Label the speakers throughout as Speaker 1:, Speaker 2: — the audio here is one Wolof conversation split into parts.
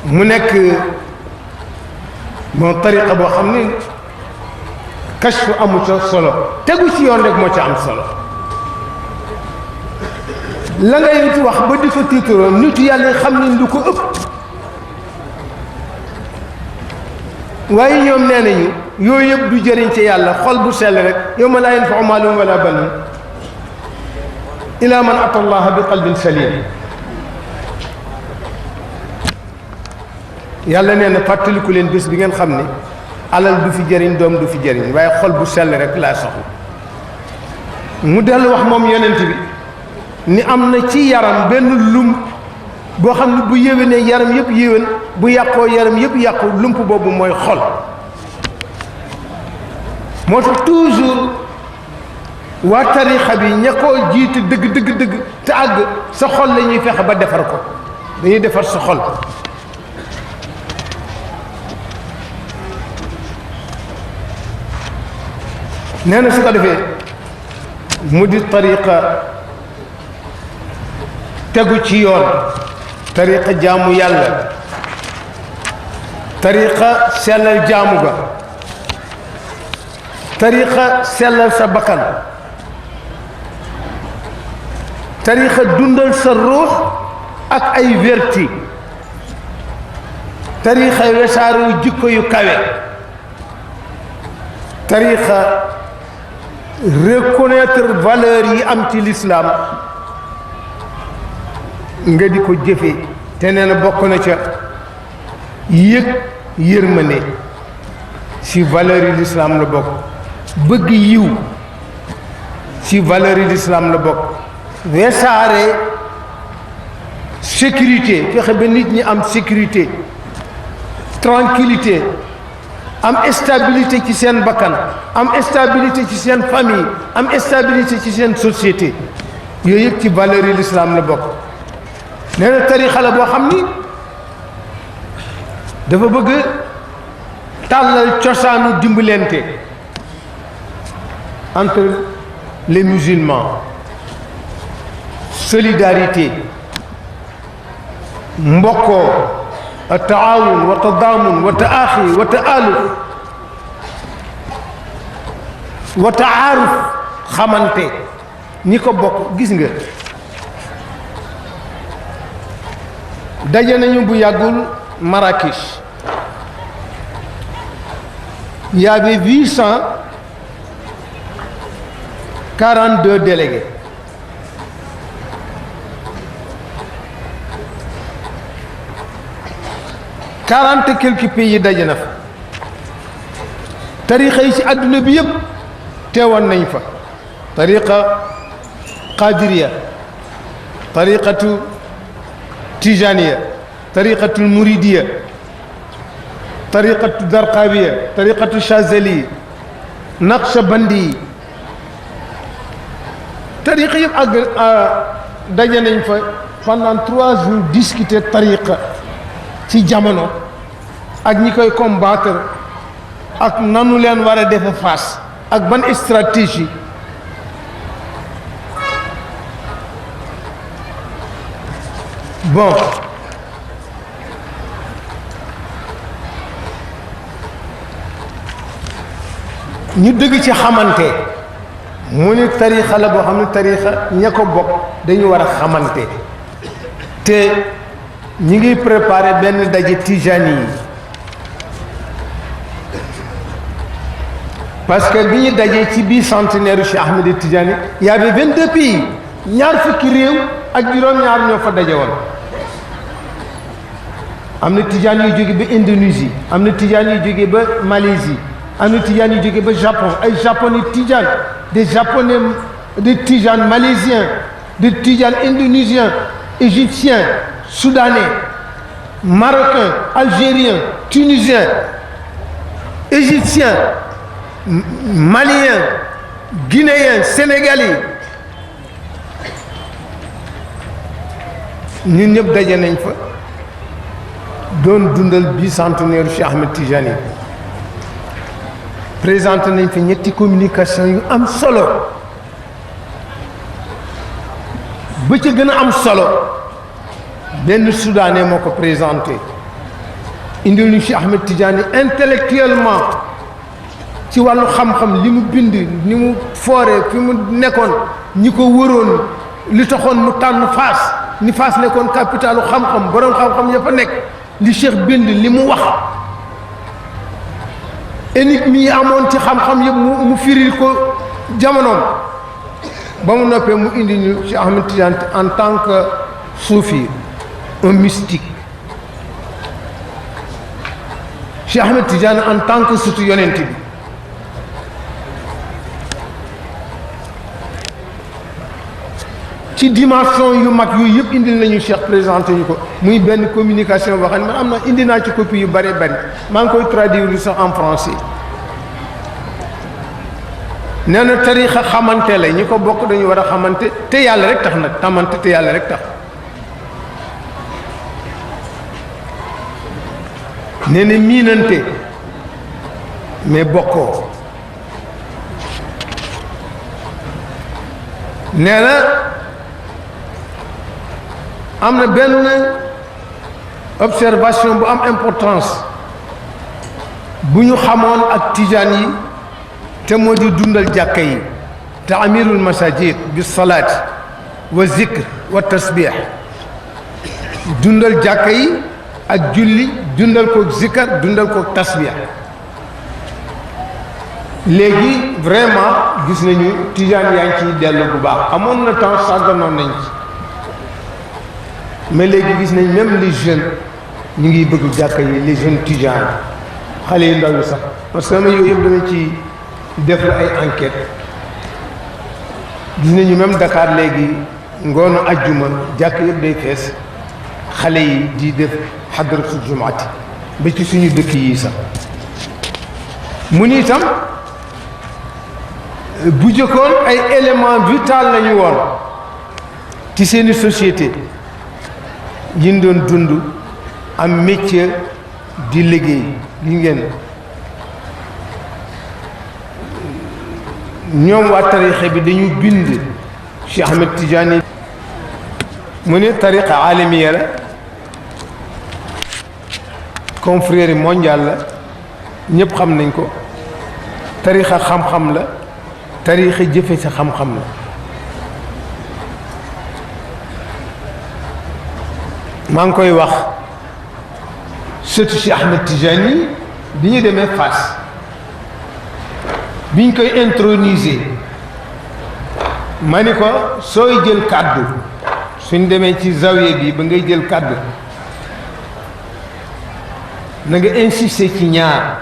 Speaker 1: mu nekk moom tariqa boo xam ni kashfu amu ca solo tegu ci yoon rek moo ca am solo la ngay ci wax ba di fa tiitaroo nitu yàlla xam nañ lu ko ëpp waaye ñoom nee nañu yooyu yëpp du jëriñ ci yàlla xol bu sell rek yawma laa yanfa'u maalun wala banuun illa man ata allaha bi qalbin salim yàlla nee na fàttaliku leen bés bi ngeen xam ne alal du fi jëriñ doom du fi jëriñ waaye xol bu sell rek laa soxla mu dellu wax moom yonent bi ni am na ci yaram benn lum boo xam ne bu yéwénee yaram yëpp yéwén bu yàqoo yaram yëpp yàqu lump boobu mooy xol moo tax toujours waa tarixa bi ña koo jiite dëgg te àgg sa xol la ñuy fexe ba defar ko dañuy defar sa xol nee na su ko defee mu di tariqa tegu ci yoon tariqa jaamu yàlla tariqa sellal jaamu ga tariqa sellal sa bakkan tariqa dundal sa ruux ak ay vertu tariqa wesaaru jikko yu kawe tariqa reconnaître valeur yi am ci l'islam nga di ko jëfe te nee na bokk na ca yëg yërmande ci valeur yi l'islam la bokk bëgg yiw ci valeur yi l'islam la bokk wesaare sécurité fexe ba nit ñi am sécurité tranquillité am stabilité ci seen bakkan am stabilité ci seen famille am stabilité ci seen société yooyu yëpp ci valeur yi l'islam la bokk nee na tarixa la boo xam ni dafa bëgg tàllal cosaanu dimbalante entre les musulmans solidarité mbokkoo taawun wa tadaamun wa taaxi wa taaluf wa taaruf xamante ñi ko bokk gis nga daje nañu bu yàggul Marrakech il y avait 842 délégués quarante et quelques pays daje na fa tariqa yi ci àdduna bi yëpp teewoon nañ fa tariqa qadiriya tariqatu tijaniya tariqatu muridiya tariqatu darqawiya tariqatu chazali naqshbandi tariqa yëpp ak daje nañ fa pendant 3 jours discuter tariqa ci jamono ak ñi koy combattre ak nanu leen war a defe face ak ban stratégie bon ñu dëgg ci xamante mu ni tarixa la boo xam ne tarixa ña ko bokk dañu war a xamante te ñi ngi préparé benn daje tijani yi parce que bi ñu dajee ci biir centenaire Cheikh Ahmed Tidiane il y avait 22 pays ñaar fukki réew ak juróom-ñaar ñoo fa daje woon am na tijaan yu jóge ba Indonésie am na tijaan yu jóge ba Malaisie am na tijaan yu jóge ba Japon ay japonais tijaan des japonais des tijaan malaisiens des tijaan indonésiens égyptiens soudanais marocains algériens tunisiens égyptiens maliens guinéens sénégalais ñun ñëpp daje nañ fa doon dundal bicentenaire Cheikh Ahmed Tijani présenté nañ fi ñetti communication yu am solo ba ca gën a am solo benn soudanais moo ko présenté indil ñu Cheikh Ahmed Tidiane intellectuellement ci wàllu xam-xam li mu bind ni mu fooree fi mu nekkoon ñi ko wëroon li taxoon mu tànn Fass ni Fass nekkoon capitalu xam-xam borom xam-xam ya fa nekk li Cheikh bind li mu wax énigme yi amoon ci xam-xam yëpp mu firil ko jamonoom ba mu noppee mu indi ñu Cheikh Ahmed Tidiane en tant que soufi un mystique Cheikh Ahmed Tidiane en tant que surtout yonent bi ci dimension yu mag yooyu yëpp indil nañu Cheikh présenté ñu ko muy benn communication boo xam ne man am na indi naa ci copie yu bari bari maa ngi koy traduire sax en français nee na tarixa xamante la ñi ko bokk dañu war a xamante te yàlla rek tax nag xamante te yàlla rek tax nee na miinante mais bokkoo nee na am na benn observation bu am importance bu ñu xamoon ak tijaan yi te moo di dundal jàkka yi taamirul masajid bi salaat wa zikr wa tasbih dundal jàkka yi ak julli dundal ko zikar dundal ko tasbih léegi vraiment gis nañu tijaan yaa ngi ciy dellu bu baax amoon na temps sàgganoon nañ ci mais léegi gis nañ même les jeunes ñu ngi bëgg jàkka yi les jeunes tijaan xale yu ndaw yi sax parce que yooyu yëpp dama ci def la ay enquête gis nañu même Dakar léegi ngoonu ajjuma jàkk yëpp day fees xale yi di def xadratu jumaati ba ci suñu dëkk yi sax mu ni itam bu jëkkoon ay élément vital lañu woon ci seeni société yi ñu doon dund am métier di liggéey li ngeen ñoom waa tarixa bi dañu bind Cheikh Ahmed Tidiane mu ne tariqa alamiya la confrérie mondial la ñëpp xam nañ ko tarixa xam-xam la tarixa jëfe sa xam-xam la maa ngi koy wax surtout Cheikh Ahmed Tidiane bi ñu demee Fass biñ koy introniser ma ni ko sooy jël kàddu suñ demee ci zawiya bi ba ngay jël kàddu na nga insister ci ñaar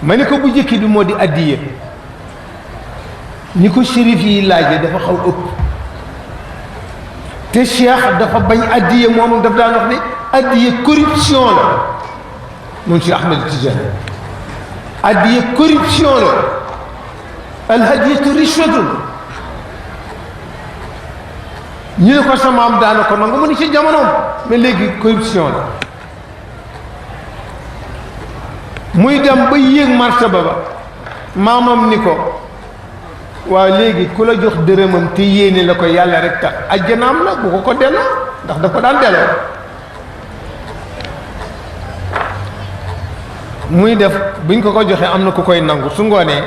Speaker 1: ma ni ko bu jëkki bi moo di addiya ni ko shérif yi laaje dafa xaw ëpp te Cheikh dafa bañ addiya moom daf daan wax ne addiya corruption la moom Cheikh Ahmed Tidiane addiya corruption la alhadiyatu rishwatun ñu ne ko sa maam daana ko nangu mu ni ci jamonoom mais léegi corruption la muy dem ba yéeg martaba ba maamam ni ko waaw léegi ku la jox dërëmam te yéene la ko yàlla rek tax ajjanaam la bu ko ko delloo ndax da ko daan delloo muy def buñ ko ko joxee am na ku koy nangu su ngoonee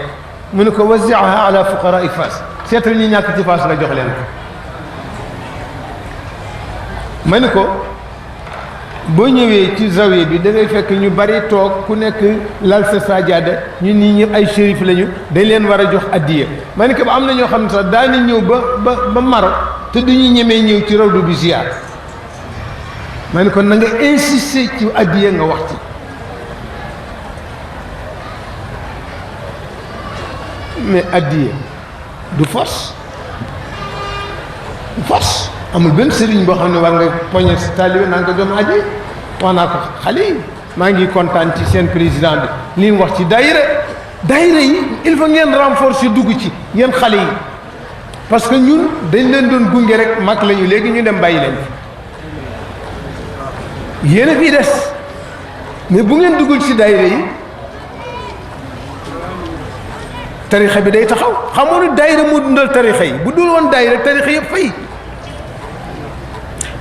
Speaker 1: mu ne ko wasiaha ala fuqaraa Fass seetal ñi ñàkk ci Fass nga jox leen ko ma ni ko boo ñëwee ci zawiya bi da ngay fekk ñu bari toog ku nekk lal sa sajaada ñun ñii ñëpp ay shérif lañu dañ leen war a jox addiya ma ni ko ba am na ñoo xam ne sax daani ñëw ba Maroc te duñu ñemee ñëw ci rawdu bi ziar ma ni ko na nga insister ci addiya nga wax ci mais addiya du force amul benn sëriñ boo xam ne war nga poñe si taalibe naa nga ko jox addiya wax naa ko xale yi maa ngi kontaan ci seen président bi li mu wax ci daayira yi il faut ngeen renforcer dugg ci yéen xale yi parce que ñun dañ leen doon gunge rek mag lañu léegi ñu dem bàyyi leen yéen a fii des mais bu ngeen duggul ci daayira yi tarixa bi day taxaw xamoo ne daayira moo dundal tarixa yi bu dul woon daayira tarixa yëpp fay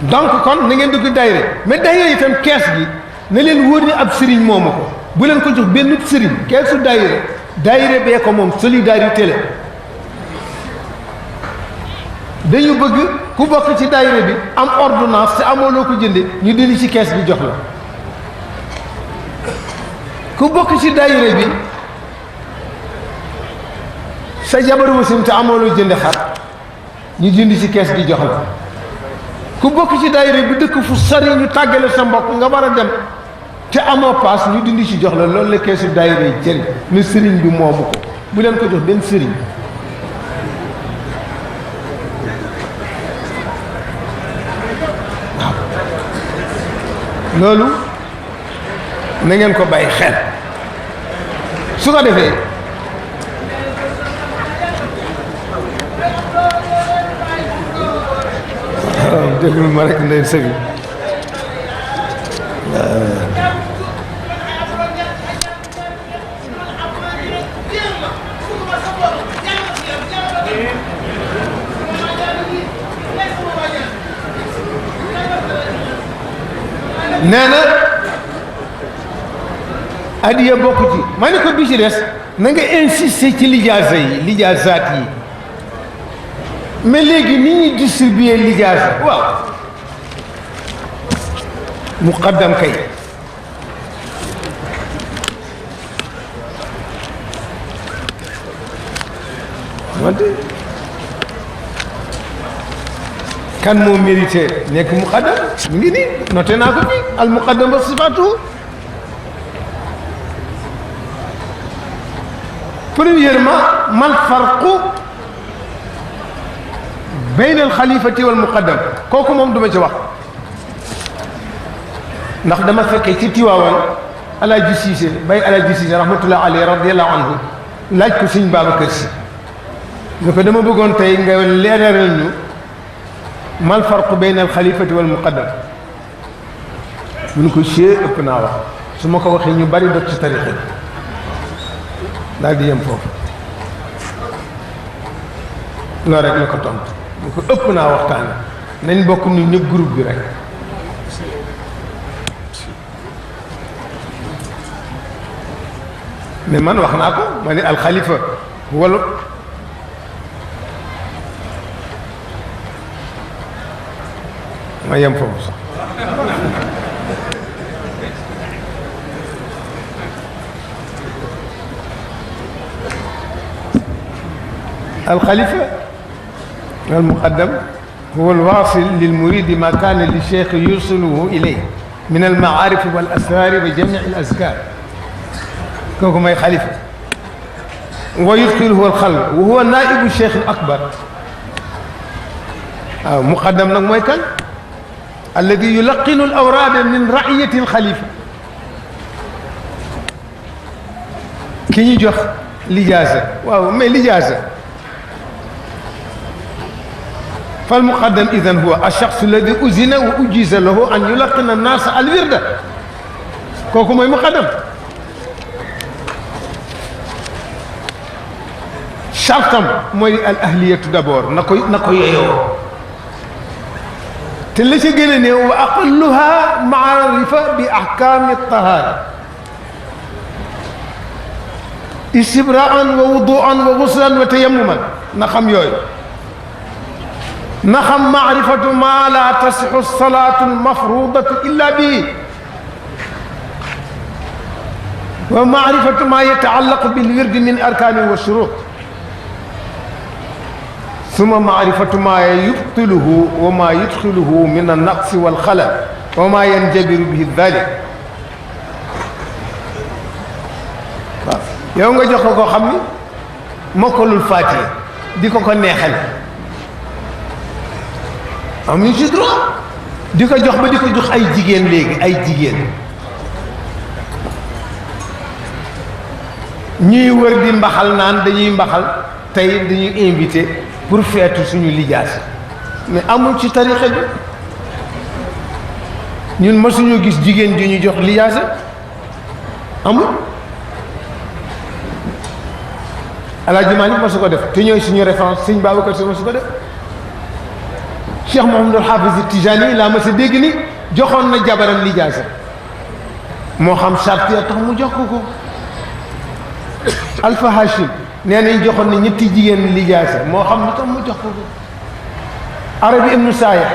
Speaker 1: donc kon na ngeen dugg daayira mais daayira itam kees gi na leen wóor ni ab sëriñ moomu ko bu leen ko jox benn sëriñ keesu daayira bee ko moom solidarité la dañu bëgg ku bokk ci daayira bi am ordonnance te amoo loo ko jënde ñu dindi ci kees bi jox la ku bokk ci daayira bi sa jabar wasim te amoo loo jënde xar ñu dindi ci kees gi jox la ku bokk ci daayira bi dëkk fu sori ñu tàggale sa mbokk nga war a dem te amoo paas ñu dindi ci jox la loolu la keesu daayira yi jëriñ ne sëriñ bi moomu ko bu leen ko jox benn sëriñ waaw loolu na ngeen ko bàyyi xel su ko defee déglu ma rek ndey sëñ nee na adiya bokk ci ma ne ko bi ci des na nga insister ci lijaasa yi lijaasaat yi mais léegi ni ñuy distribuer lijaasa waaw muqaddam kay wante kan moo mérité nekk muqaddam mu ngi nii noté naa ko fi al muqaddam ba sifaatu premièrement mal farqu bayn al xalifati wal muqaddam kooku moom duma ci wax ndax dama fekkee ci Tiwaawan Alaaji Siise bay Alaaji Siise rahmatullah alayhi radiyallahu anhu laaj ko Sëñ Babacar Si ne ko dama bëggoon tey nga leeral ñu mal farqu bayn al xalifati wal muqaddam mun ko chee ëpp naa wax su ma ko waxee ñu bari dot ci tarixa bi daal di yem foofu loolu rek la ko tontu mu ko ëpp naa waxtaane nañ bokk ñu ñëpp groupe bi rek mais man wax naa ko ma ne alxalifa wala ma yem foofu sax الخليفة المقدم هو الواصل للمريد ما كان للشيخ يوصله إليه من المعارف والأسرار وجميع الأذكار كوكو ماي خليفة ويدخله الخلق وهو نائب الشيخ الأكبر مقدم نك موي كان الذي يلقن الأوراد من رعية الخليفة كي يجوخ لجازة واو مي لجازة فالمقدم إذن هو الشخص الذي أذن وأجيز له أن يلقن الناس الورد كوكو موي مقدم شرطم موي الأهلية دابور نكو ييو تلي سي گيني وأقلها معرفة بأحكام الطهارة استبراء ووضوءا وغسلا وتيمما نخم يوي نخم معرفة ما لا تصح الصلاة المفروضة إلا به ومعرفة ما يتعلق بالورد من أركان والشروط ثم معرفة ما يبطله وما يدخله من النقص والخلل وما ينجبر به ذلك yow nga jox ko xam ni mokkalul Faatiha di ko neexal amuñu ci droit di ko jox ba di ko jox ay jigéen léegi ay jigéen ñuy wër di mbaxal naan dañuy mbaxal tey dañuy invité pour feetu suñu lijaas mais amul ci tarixa bi ñun mësuñu gis jigéen ji ñu jox lijaas amul Alaaji Maalik ma su ko def te ñooy suñu référence Sëñ Babacar Si ma su ko def Cheikh Mouhamadul Hafiz Tijani laa ma sa dégg ni joxoon na jabaram lijaasa moo xam charte ya tax mu jox ko Alpha Hachim nee nañ joxoon na ñetti jigéen lijaasa moo xam lu tax mu jox ko Arabi ibnu Saaya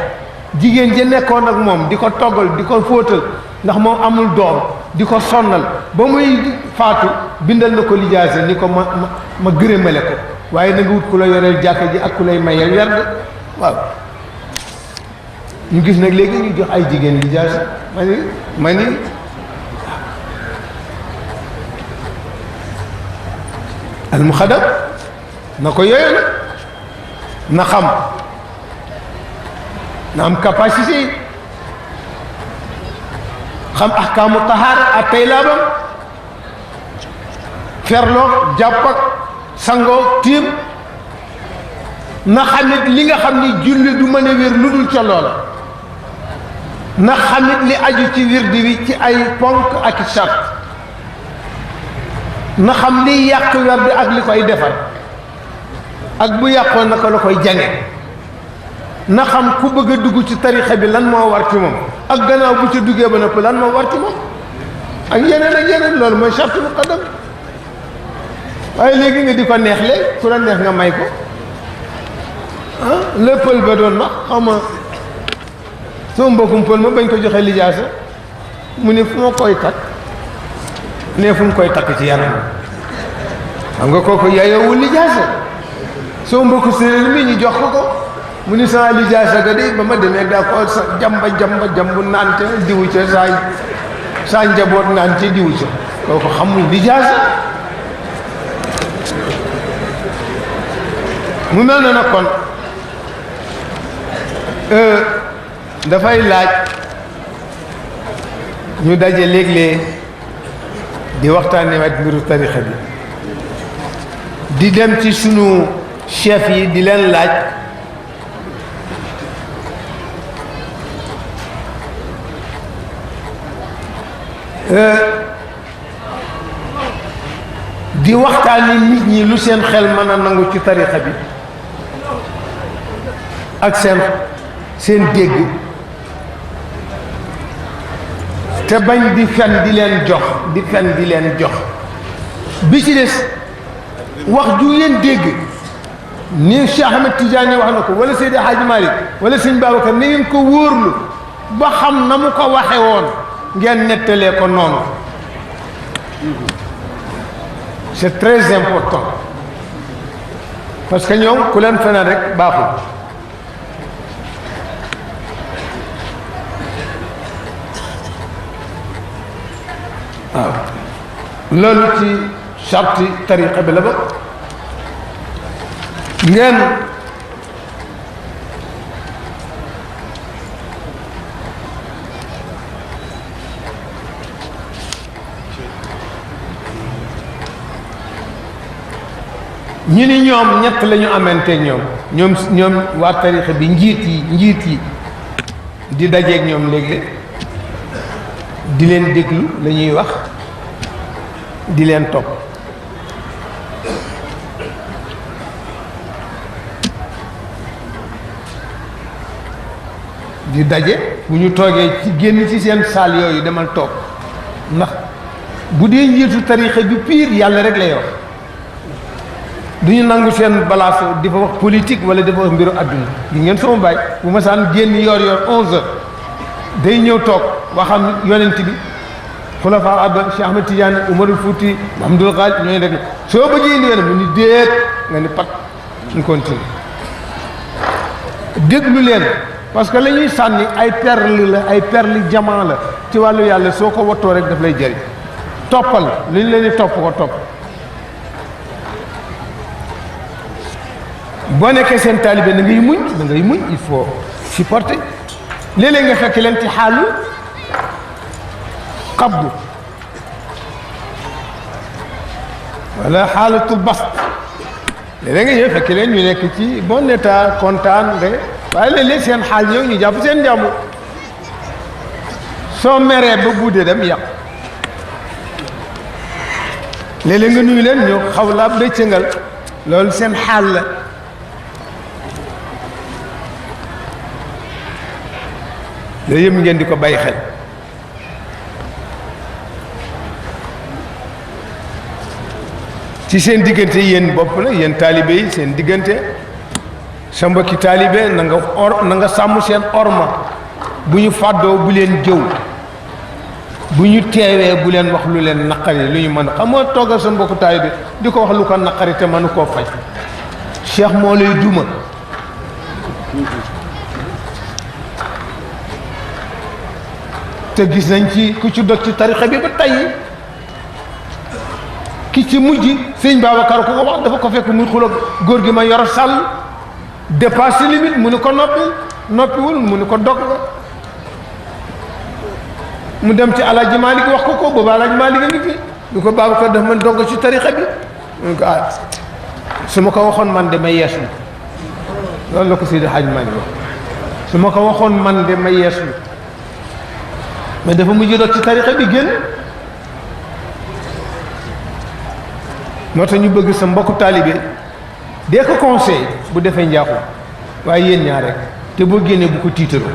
Speaker 1: jigéen ja nekkoon ak moom di ko toggal di ko fóotal ndax moom amul doom di ko sonnal ba muy faatu bindal na ko lijaasa ni ko ma gërëmale ko waaye na nga wut ku la yoreel jàkka ji ak ku lay mayee werd waaw ñu gis nag léegi ñu jox ay jigéen lijaasa ma ni almuxadam na ko yooyu na xam na am capacité xam ahkaamu tahaara ak tey laabam ferloo jàpp ak sangoo tiim na xamit li nga xam ni julli du mën a wér lu dul ca loola na xamit li aju ci wirdi wi ci ay ponk ak sart na xam liy yàq werd ak li koy defar ak bu yàqoo naka la koy jange na xam ku bëgg a dugg ci tarixa bi lan moo war ci moom ak gannaaw bu ci duggee ba noppi lan moo war ci moom ak yeneen loolu mooy charte muqaddam waaye léegi nga di ko neexle ku la neex nga may ko le pël ba doon wax xaw ma sama mbokkum pël ma bañ ko joxe lijaasa mu ne fu ma koy takk ne fu mu koy takk ci yaram xam nga kooku yaayowul lijaasa sama mbokku séeréer mi ñu jox ko mu ni sama lijaasa ga de ba ma demee daa ko sa jambu nante diwu ca saa njaboot nante diwu ca kooku xamul lijaasa mu mel na nag kon dafay laaj ñu daje léeg-léeg di waxtaanee ak mbiru tarixa bi di dem ci sunu chef yi di leen laaj di waxtaani nit ñi lu seen xel mën a nangu ci tarixa bi ak seen dégg te bañ di fen di leen jox bi ci des wax ju ngeen dégg ni Cheikh Ahmed Tidiane wax na ko wala Seydi Hadji Malick wala Sëñ Babacar ni ngeen ko wóorlu ba xam na mu ko waxe woon ngeen nettalee ko noonu c'est très important parce que ñoom ku leen feneen rek baaxul waaw loolu ci charte tariqa bi la ba ngeen ñu ni ñoom ñett la ñu amante ñoom waa tariqa bi njiit yi di dajeeg ñoom léeg-léeg di leen déglu la ñuy wax di leen topp di daje bu ñu toogee ci génn ci seen saal yooyu demal toog ndax bu dee njiitu tarixa bi piir yàlla rek lay wax du ñu nangu seen balaas di fa wax politique wala di fa wax mbiru àdduna gi ngeen sama baay bu ma saan génn yor 11 heures day ñëw toog waxam yonent bi xulafa abba Cheikh Ahmed Tidiane Umarul Fouti Mahamadul Ghali ñooy rek soo bëggee indi yoon mu ni déet nga ni pat ñu continue déglu leen parce que la ñuy sànni ay perle jamaa la ci wàllu yàlla soo ko wattoo rek daf lay jëriñ toppal lu ñu leen di topp ko topp boo nekkee seen taalibe da ngay muñ il faut supporter léeg-léeg nga fekk leen ci xaalu qabdu wala xaalatul bast léeg-léeg nga ñëw fekk leen ñu nekk ci bon état kontaan de waaye léeg-léeg seen xaal ñëw ñu jàpp seen jàmm soo meree ba guddee dem yàq léeg-léeg nga nuyu leen ñu xaw laa bëccëngal loolu seen xaal la loolu yëpp ngeen di ko bàyyi xel. ci seen diggante yéen bopp la yéen taalibe yi seen diggante sa mbokki taalibe na nga sàmm seen orma bu ñu fàddoo bu leen jëw bu ñu teewee bu leen wax lu leen naqari lu ñu mën a xam nga toogal sa mbokku taalibe di ko wax lu ko naqari te mënu koo faj cheikh moo lay duma te gis nañ ci ku ci dog ci tarixa bi ba tey ki ci mujj sëñ Babacar ku ko wax dafa ko fekk muy xuloo góor gi ma yor sàll dépassé limite mu ni ko noppiwul mu ni ko dog nga mu dem ci Alaaji Malik wax ko boobu Alaaji Malik a ngi fi du ko Babacar dafa man dog ci tarixa bi mu ko su ma ko waxoon man de ma yeeslu loolu la ko Seydi Hadj Malik wax su ma ko waxoon man de ma yeeslu mais dafa mujj dog ci tarixa bi génn moo tax ñu bëgg sa mbokku taalibe dee ko conseil bu defee njaaxu waaye yéen ñaar rek te boo génnee bu ko tiitaroo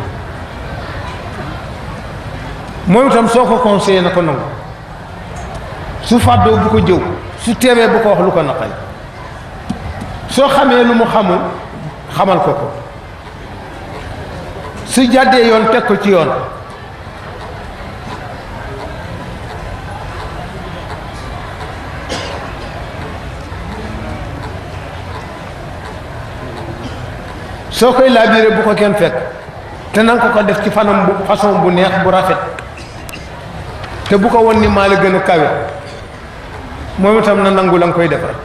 Speaker 1: moom itam soo ko conseillé na ko nangu su fàddoo bu ko jëw su teewee bu ko wax lu ko naqari soo xamee lu mu xamul xamal ko ko su jàddee yoon teg ko ci yoon soo koy laabiré bu ko kenn fekk te nanga ko def ci façon bu neex bu rafet te bu ko won ni maa la gën a kawe moom itam na nangu la nga koy defal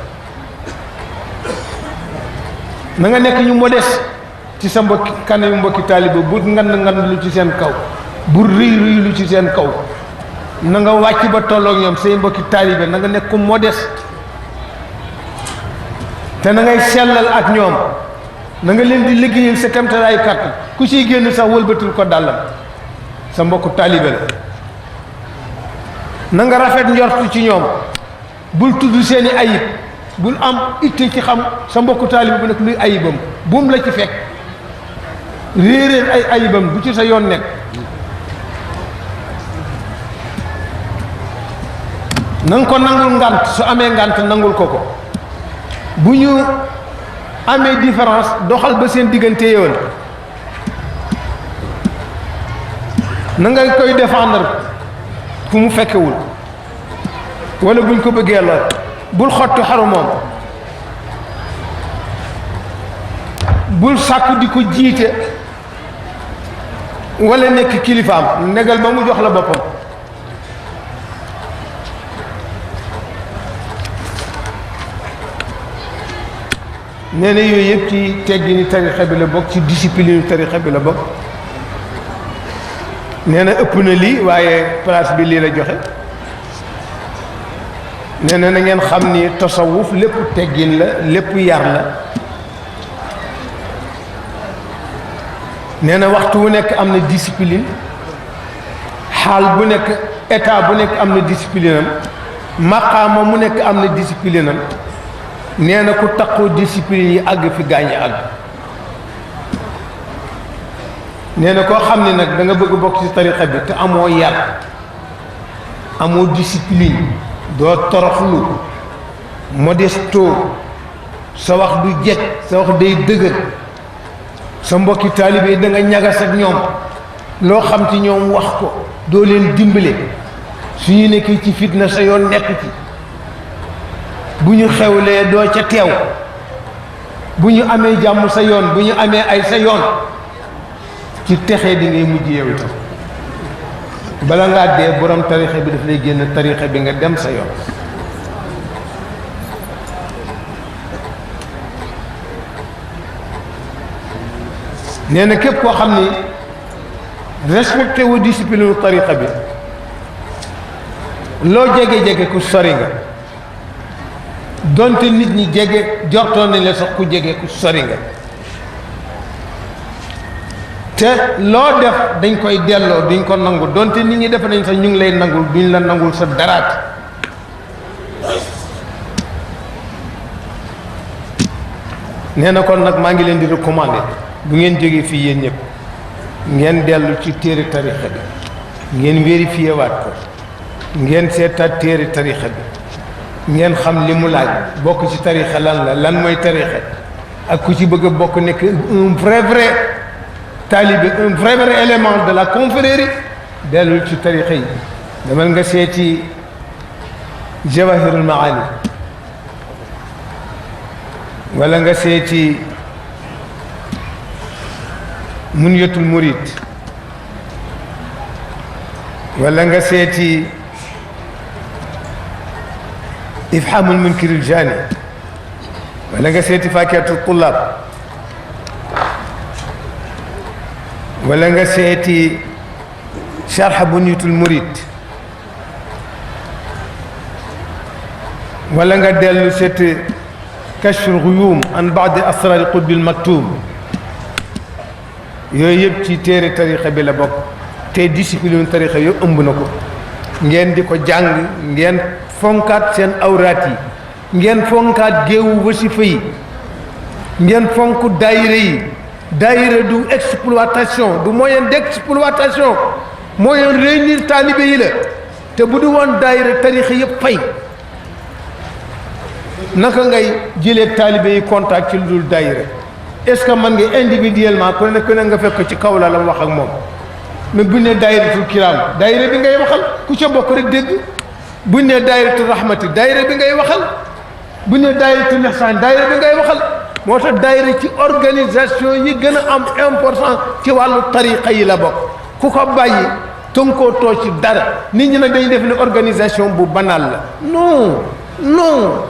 Speaker 1: na nga nekk ñu modeste ci sa mbokki kanamu mbokki taaliba bu ngand lu ci seen kaw bu rëy lu ci seen kaw na nga wàcc ba tolloog ñoom say mbokki taaliba na nga nekk ku modeste te na ngay sellal ak ñoom na nga leen di liggéeyal sa kamtalaay kàttan ku ciy génn sax wëlbatul ko dàllam sa mbokku taalibe la na nga rafet njortu ci ñoom bul tudd seeni ayib bul am itte ci xam sa mbokku taalibe bu nekk luy ayibam buum la ci fekk réeréer ay ayibam bu ci sa yoon nekk na nga ko nangul ngànt su amee ngànt nangul ko bu ñu amee différence doxal ba seen diggante yoon na nga koy défendre fu mu fekkewul wala buñ ko bëggee la bul xottu xaru moom bul sàkku di ko jiite wala nekk kilifaam negal ba mu jox la boppam nee na yooyu yëpp ci teggini tarixa bi la bokk ci discipline tarixa bi la bokk nee na ëpp na lii waaye place bi lii la joxe nee na ngeen xam ni tasawuf lépp teggin la lépp yar la nee na waxtu wu nekk am na discipline xaal bu nekk état bu nekk am na discipline am maqaama mu nekk am na discipline am nee na ku taqoo discipline yi àgg fi gaañi àgg nee na koo xam ne nag da nga bëgg bokk ci tarixa bi te amoo yar amoo discipline doo toroxlu modesto sa wax du jekk sa wax day dëgër sa mbokki taalibe da nga ñagas ak ñoom loo xam ci ñoom wax ko doo leen dimbale su ñu nekkee ci fitna sa yoon nekk ci bu ñu xewlee doo ca teew bu ñu amee jàmm sa yoon bu ñu amee ay sa yoon ci texee di ngay mujj yow itam bala ngaa dee borom tarixa bi daf lay génn tarixa bi nga dem sa yoon nee na képp koo xam ni respecté wu discipline tarixa bi loo jege-jege ku sori nga donte nit ñi jege jortoon nañ la sax ku jege ku sori nga te loo def dañ koy delloo duñ ko nangu donte nit ñi def nañ sax ñu ngi lay nangul duñ la nangul sa daraat nee na kon nag maa ngi leen di recommander bu ngeen jógee fii yéen ñëpp ngeen dellu ci téere tarixa bi ngeen vérifié waat ko ngeen seetaat téere tarixa bi ngeen xam li mu laaj bokk ci tarixa lan mooy tarixa ak ku ci bëgg a bokk nekk un vrai talibé un vrai élément de la confrérie dellul ci tarixa yi demal nga seeti jawahirul maani wala nga seeti munyatul murid wala nga seeti ifhamul munkiril jani wala nga seeti fakihatul tullab wala nga seeti sharh bunyatul murid wala nga dellu seeti kashful ghuyum an ba'd asrar qutb al maktum yooyu yëpp ci téere tarixa bi la bokk te discipline tarixa yëpp ëmb na ko ngeen di ko jàng ngeen fonkaat seen awraat yi ngeen fonkaat géewu wasifa yi ngeen fonk daayira yi daayira du exploitation du moyen d'exploitation moyen réunir taalibe yi la te bu du woon daayira tarixa yëpp fay naka ngay jëlee taalibe yi contact ci lu dul daayira est-ce que man nga individuellement ku ne nga fekk ci kaw la wax ak moom mais bu ne daayiratul kiram daayira bi ngay waxal ku ca bokk rek dégg bu ne daayiratul rahmati daayira bi ngay waxal bu ne daayiratul ihsan daayira bi ngay waxal moo tax daayira ci organisation yi gën a am important ci wàllu tariqa yi la bokk ku ko bàyyi tënkoo too ci dara nit ñi nag dañuy def ne organisation bu banal la non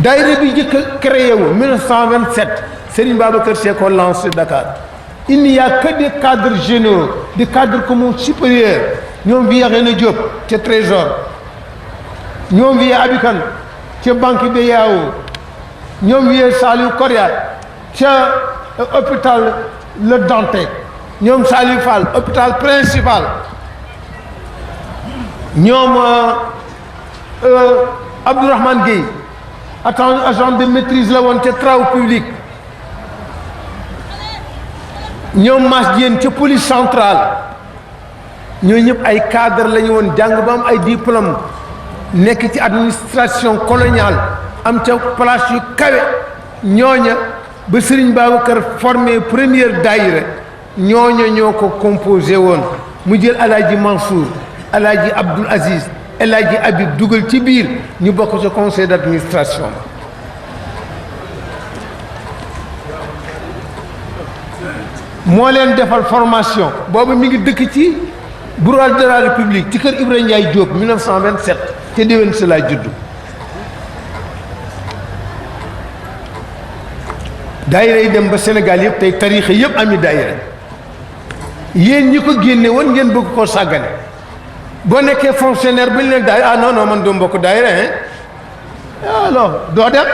Speaker 1: daayira bi njëkk a créé wu 1927 Serigne Babacar Sy ko lancé Dakar il n'y a que des cadres généraux des cadres communs supérieurs ñoom vi René Diop ca Trésor ñoom vi Abikan ca Banque BAO ñoom vi Saliou Koria ca hôpital Le Dantec ñoom Saliou Fall hôpital principal ñoom Abdourahmane Gueye agent de maîtrise la woon ca travaux publics ñoom Mass Diène ca police centrale ñooñu ñëpp ay cadre la ñu woon jàng ba am ay diplôme nekk ci administration coloniale am ca place yu kawe ñooña ba Serigne Babacar formé première daayira ñooña ñoo ko composé woon mu jël Alaaji Mansour Alaaji Abdoul Aziz El Hadji Habib dugal ci biir ñu bokk ci conseil d'administration moo leen defal formation boobu mi ngi dëkk ci boulevard de la République ci kër Ibrahima Ndiaye Diop 1927 te déwén si laa juddu daayira yi dem ba Sénégal yëpp tey tarixa yëpp ami daayira yéen ñi ko génne woon ngeen bëgg koo sàggane boo nekkee fonctionnaire bu ñu leen daay non man doo mbokk daayira alors doo dem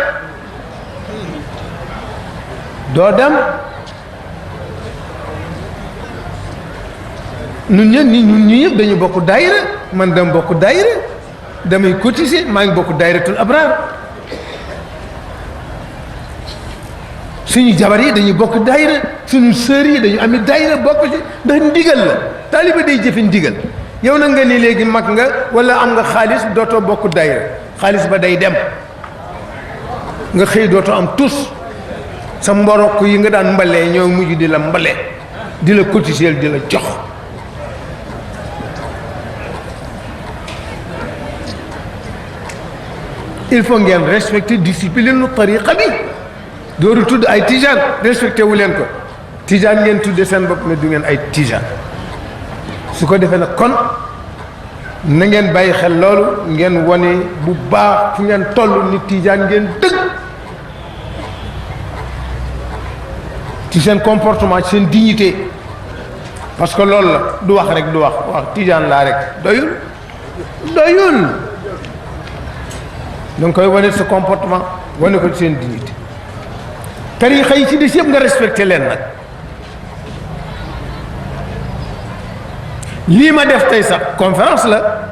Speaker 1: ñun ñi yëpp dañu bokk daayira man dama bokk daayira damay cotiser maa ngi bokk daayiratul Abrar suñu jabar yi dañu bokk daayira suñu sœur yi dañu ami daayira bokk ci ndax ndigal la taaliba day jëfe ndigal yow na nga ni léegi mag nga wala am nga xaalis dootoo bokk daayira xaalis ba day dem nga xëy dootoo am tus sa mborok yi nga daan mbalee ñoo mujj di la mbale di la cotiser di la jox il faut ngeen respecter discipline nu tariqa bi dooru tudd ay tijaan respecté wu leen ko tijaan ngeen tudde seen bopp mais du ngeen ay tijaan su ko defee nag kon na ngeen bàyyi xel loolu ngeen wane bu baax fu ngeen toll ni tijaan ngeen dëgg ci seen comportement ci seen dignité parce que loolu la du wax rek du wax tijaan laa rek doyul danga koy wane sa comportement wane ko ci seen dignité tarixa yi ci des yëpp nga respecté leen nag lii ma def tey sax conférence la